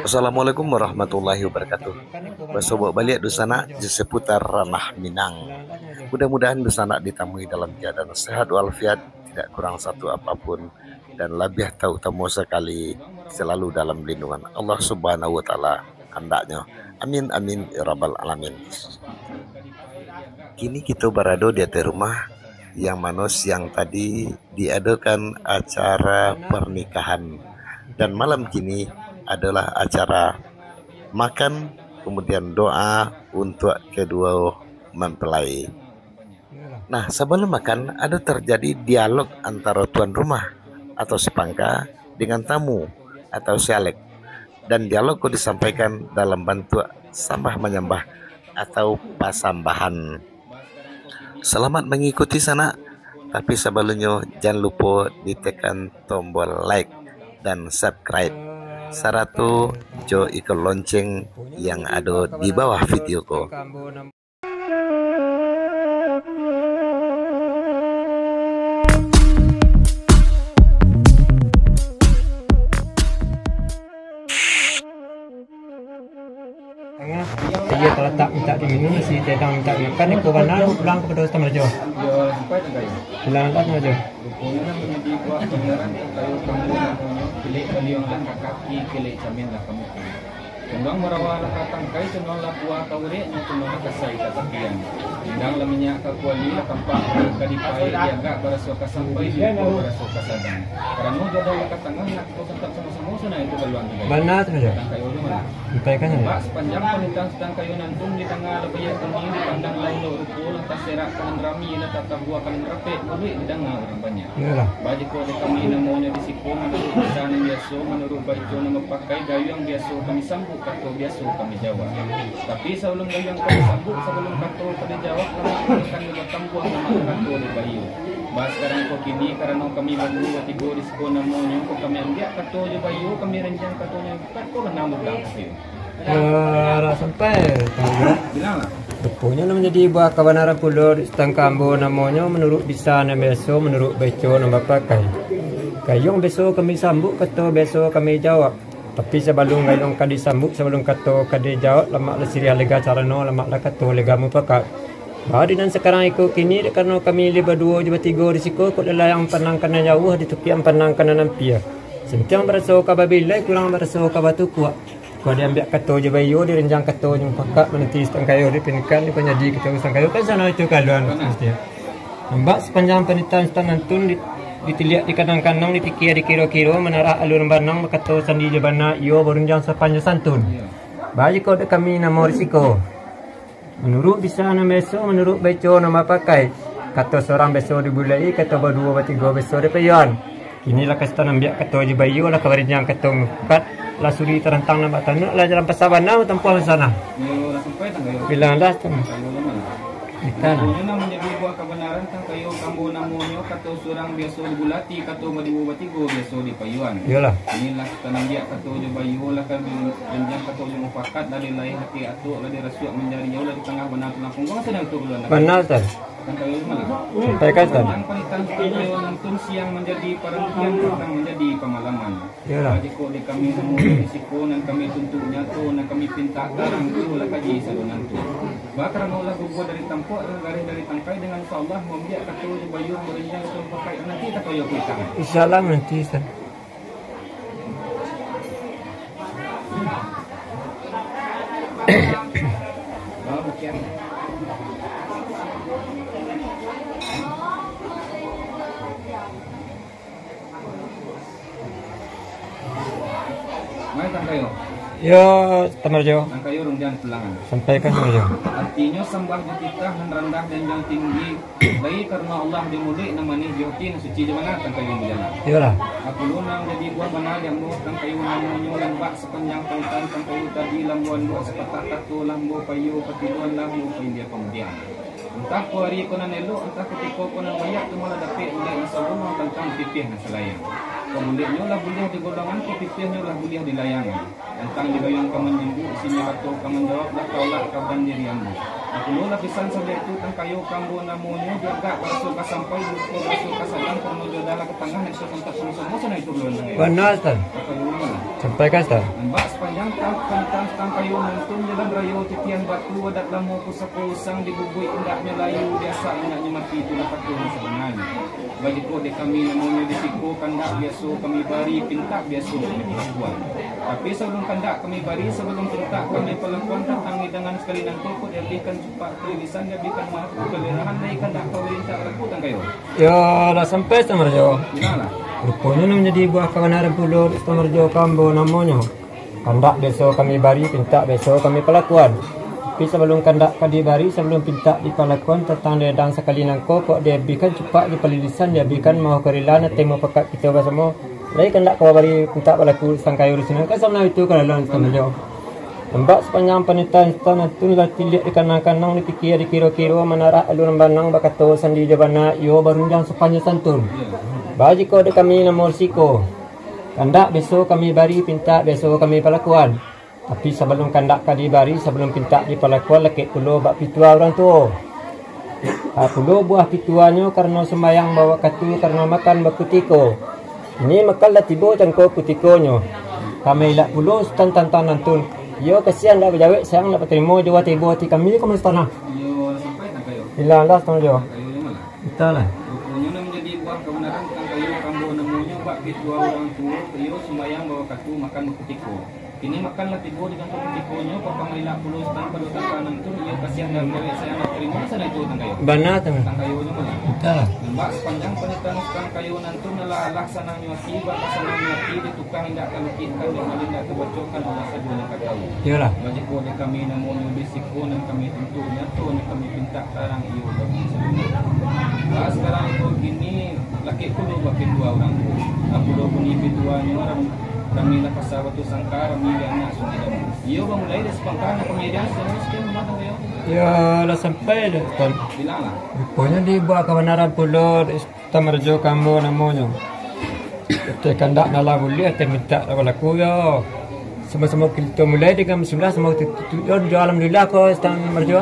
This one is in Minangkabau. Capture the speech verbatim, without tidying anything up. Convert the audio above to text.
Assalamualaikum warahmatullahi wabarakatuh. Basobok baliak dunsanak di saputar ranah Minang. Mudah-mudahan dunsanak ditamui dalam keadaan sehat walafiat, tidak kurang satu apapun, dan labiah tautamo sakali selalu dalam lindungan Allah Subhanahu wa Taala, andaknyo. Amin, amin, ya rabbal alamin. Kini kito barado di ateh rumah, yang mano siang tadi diadokan acara pernikahan, dan malam kini adolah acara makan, kemudian doa untuak keduo mempelai. Nah, sabalum makan, ado terjadi dialog antaro tuan rumah atau si pangka dengan tamu atau si alek, dan dialog ko disampaikan dalam bantuak sambah manyambah atau pasambahan. Salamat mangikuti sanak, tapi sabalunnyo jan lupo ditekan tombol like dan subscribe, sarato jo ikon lonceng yang ado di bawah video ko. Tangah, iyo talatak mintak diminum, nasi tedang mintak dimakan, iko bana pulang kapado Sutan Rajo. Pulang lah Sutan Rajo. Ruponyo lah manjadi buah kabanaran, kayo kamu namonyo, kilek baliang lah ka kaki, kilek camin lah ka muko. Tunduang marawa lah ka tangkai, tunduang lah buah ka urek, nyo tunduang lah kasai ka tapian. Rindang lah minyak ka kuali, lah kampak ka dipaik, diagak baraso ka sampai, diukur baraso ka sadang. Karano jodoh lah ka tangah, nak kito santap samo-samo, sanang itu kaluan tu. Bana tu, Rajo. Tangkai urang lah. Sampaikan sajo. Bak sapanjang panitahan Sutan Kayo nantun di tangah labiah kami, dipandang lah elok rupo, lah taserak ka nan rami, lah tatabuah ka nan rapek, bulik didanga urang banyak. Iyolah. Bajiko dek kami namonyo di siko, manuruik bisa nan biaso, manuruik baico nan bapakai, gayuang biaso kami sambuik, kato biaso kami jawab. Tapi sabalum gayuang ka disambuik, sabalum kato ka dijawab, lamak kami batambuah, lamak kato dibaiyo. Bah sakarang ko kini, karano kami baduo batigo di siko namonyo, ko kami ambiak kato jo baiyo, kami ranjang katonyo. Yo, lah sampai. Ruponyo lah manjadi buah kabanaran pulo, dek Sutan ka ambo namonyo, manuruik bisa nan biaso, manuruik baico nan bapakai. Gayuang biaso kami sambuik, kato biaso kami jawab. Tapi sabalum gayuang ka disambuik, sabalum kato ka dijawab, lamak lah siriah lega carano, lamak lah kato lega mupakat. Bah di nan sakarang iko kini, dek karano kami lah baduo jo batigo di siko, kok dilayang pandang ka nan jauah, ditukiak pandang ka nan ampia. Santiang baraso ka babilai, kurang baraso ka batukuak. Kok diambiak kato jo baiyo, diranjang kato jo mupakat, mananti Sutan Kayo dipinikan, dipanyadi kato Sutan Kayo, kan sanang itu kaluan. Bana. Mesti. Nampak sapanjang panitahan Sutan nantun, di-, ditiliak dikanang-kanang, dipikia dikiro-kiro, manarah alun banang, bakato sandi jo bana, iyo barundiang sapan jo santun. Iyo. Bah jikok dek kami namo risiko. Manuruik bisa nan biaso, manuruik baico nan bapakai. Kato surang biaso dibulai, kato baduo batigo biaso dipaiyoan. Kini lah ka Sutan ambiak kato jo baiyo, lah ka baranjang kato mupakat, lah sudi tarantang nan batanak, lah jalan pasa bana batampuah basana. Iyo, lah sampai tangah yo. Bilang dah tu. Tangah yo, lah. Kita lah. Ruponyo nan manjadi buah kabanaran, Sutan Kayo ka ambo namonyo, kato surang biaso dibulati, kato baduo batigo biaso dipaiyoan. Iyolah. Kini lah Sutan ambiak kato jo baiyo, lah ka baranjang kato jo mupakat, lah dilai hati atok, lah dirasuak manjari jauah, lah di tangah bana tulang pungguang, sanang itu kaluan. Bana, Sutan. Sutan Kayo malah. Sampaikan, Sutan. Panjang panitahan Sutan Kayo nantun, siang manjadi parantian, patang manjadi pamalaman. Iyolah. Bah jikok dek kami namo risiko, nan kami tuntuik nyato, nan kami pintak tarang, iyolah kaji sado nantun. Bah karano lah gugur dari tampuak, garih dari tangkai, dengan insya Allah maambiak kato jo baiyo, baranjang kato mupakat, nanti kato yo kuitang. Insya Allah nanti, Sutan. Mai Sutan Kayo. Yo, Sutan Rajo. Sutan Kayo rundiang pulangan. Sampaikan, Sutan Rajo. Artinyo sambah jo titah, nan randah dan nan tinggi. Lai karano Allah di muluik, nan manih di ati, nan suci jo bana, Sutan Kayo bujana. Iyolah. Apo lo nan jadi buah bana di ambo, Sutan Kayo namonyo, lambak sapanjang panitahan Sutan Kayo tadi, lah ambo anduak sapatah kato, lah ambo paiyo patiloan, lah ambo paindia pamudian. Antah ko ari ko nan elok, antah kutiko ko nan baiak, tu malah dapek buliah nan sabunuah, tantang pipih nan salayang. Ko buliahnyo lah buliah di golongan, ko pipiahnyo lah buliah di layangan. Tantang di gayuang ka manyambuik, sinyo kato ka manjawab, lah taulak ka bandiri ambo. Apo lo lapisan sajo itu, Sutan Kayo ka ambo namonyo, diagak baraso ka sampai, diukur baraso ka sadang, karano jodoh lah ka tangah, nan iso santap samo-samo, sanang itu kaluan. Bana, Sutan. Sutan Kayo malah. Sampai ka, Ustaz. Nan bak sapanjang taun panitahan Sutan Kayo nantun, jalan rayo titian batu, adat lamo pusako usang, dibubuik indaknyo layu, diasak indaknyo mati, itulah patuah nan sabananyo. Bajiko dek kami namonyo di siko, kandak biaso kami bari, pintak biaso kami palakuan. Tapi sabalum kandak kami bari, sabalum pintak kami palakuan, tantang idangan sakali nangko, kok diabihkan cupak kalilisan, diabihkan maaf kalirahan, lai kandak ka bari, intak balaku, Sutan Kayo. Yo, lah sampai, Sutan Marajo. Ruponyo nan manjadi buah kabanaran pulo, Sutan Marajo, ka ambo namonyo. Kandak biaso kami bari, pintak biaso kami palakuan. Tapi sabalum kandak ka dibari, sabalum pintak dipalakuan, tantang diadang sakali nangko, kok diabihkan cupak di palilisan, diabihkan maoh karilaan, ateh mupakat kito basamo. Lai kandak ka babari, pintak balaku, Sutan Kayo di sinan, ka samana itu ka dalam, Sutan Marajo. Nan bak sapanjang panitahan Sutan nantun, lah tiliak dikanang-kanang, dipikia dikiro-kiro, manarah alun banang, bakato sandi jo bana, iyo barundiang sapanjang santun. Bajiko dek kami namo di siko, kandak biaso kami bari, pintak biaso kami palakuan. Tapi sabalum kandak ka dibari, sabalum pintak dipalakuan, lakek pulo bak pitua urang tuo. Ha, pulo buah pituanyo, karano sumbayang bawakatu, karano makan bakutiko. Kini makan lah tibo cangko kutikonyo. Kami ilak pulo Sutan tantang nantun. Iyo kasian ndak bajawek, sayang ndak batarimo, jo tibo ati kami ka Sutan. Iyo, lah sampai, Sutan Kayo. Ilang lah, Sutan Kayo. Sutan Kayo, iyo malah. Itulah. Ruponyo nan manjadi buah kabanaran, Sutan Kayo, ka ambo namonyo, bak pitua urang tuo, iyo sumbayang bawakatu, makan bakutiko. Kini makan lah tibo di cangko kutikonyo, kok kami ilak pulo Sutan pado tantang nantun, iyo kasian ndak bajawek, sayang ndak batarimo, ka samana itu, Sutan Kayo. Bana tu. Sutan Kayo, iyo malah. Itulah. Nan bak sapanjang panitahan Sutan Kayo nantun, alah-alah sanangnyo ati, bak sanangnyo ati, di tukang indak talukikkan, di malin indak tabacokan, urang sajo nan ka tahu. Iyolah. Bajiko dek kami namonyo di siko, nan kami tuntuik nyato, nan kami pintak tarang, iyo bagi sajo. Bak sakarang itu kini, lakek pulo bak pitua urang tuo. Apo doh bunyi pituanyo, ram-, rami lah kasa batu sangka, rami dek anak sungai damu. Iyo bamulai dari sapangka, nan kami dian, sakian rumah tangga yo. Yo, lah sampai dah, Sutan. Bilang lah. Ruponyo dibuek kabanaran pulo, Sutan Marajo, ka ambo namonyo. Ateh kandak nan lah buliah, ateh mintak lah balaku yo. Samo-samo kito mulai dengan bismillah, samo kito tutuik yo, jo alhamdulillah ko, Sutan Marajo.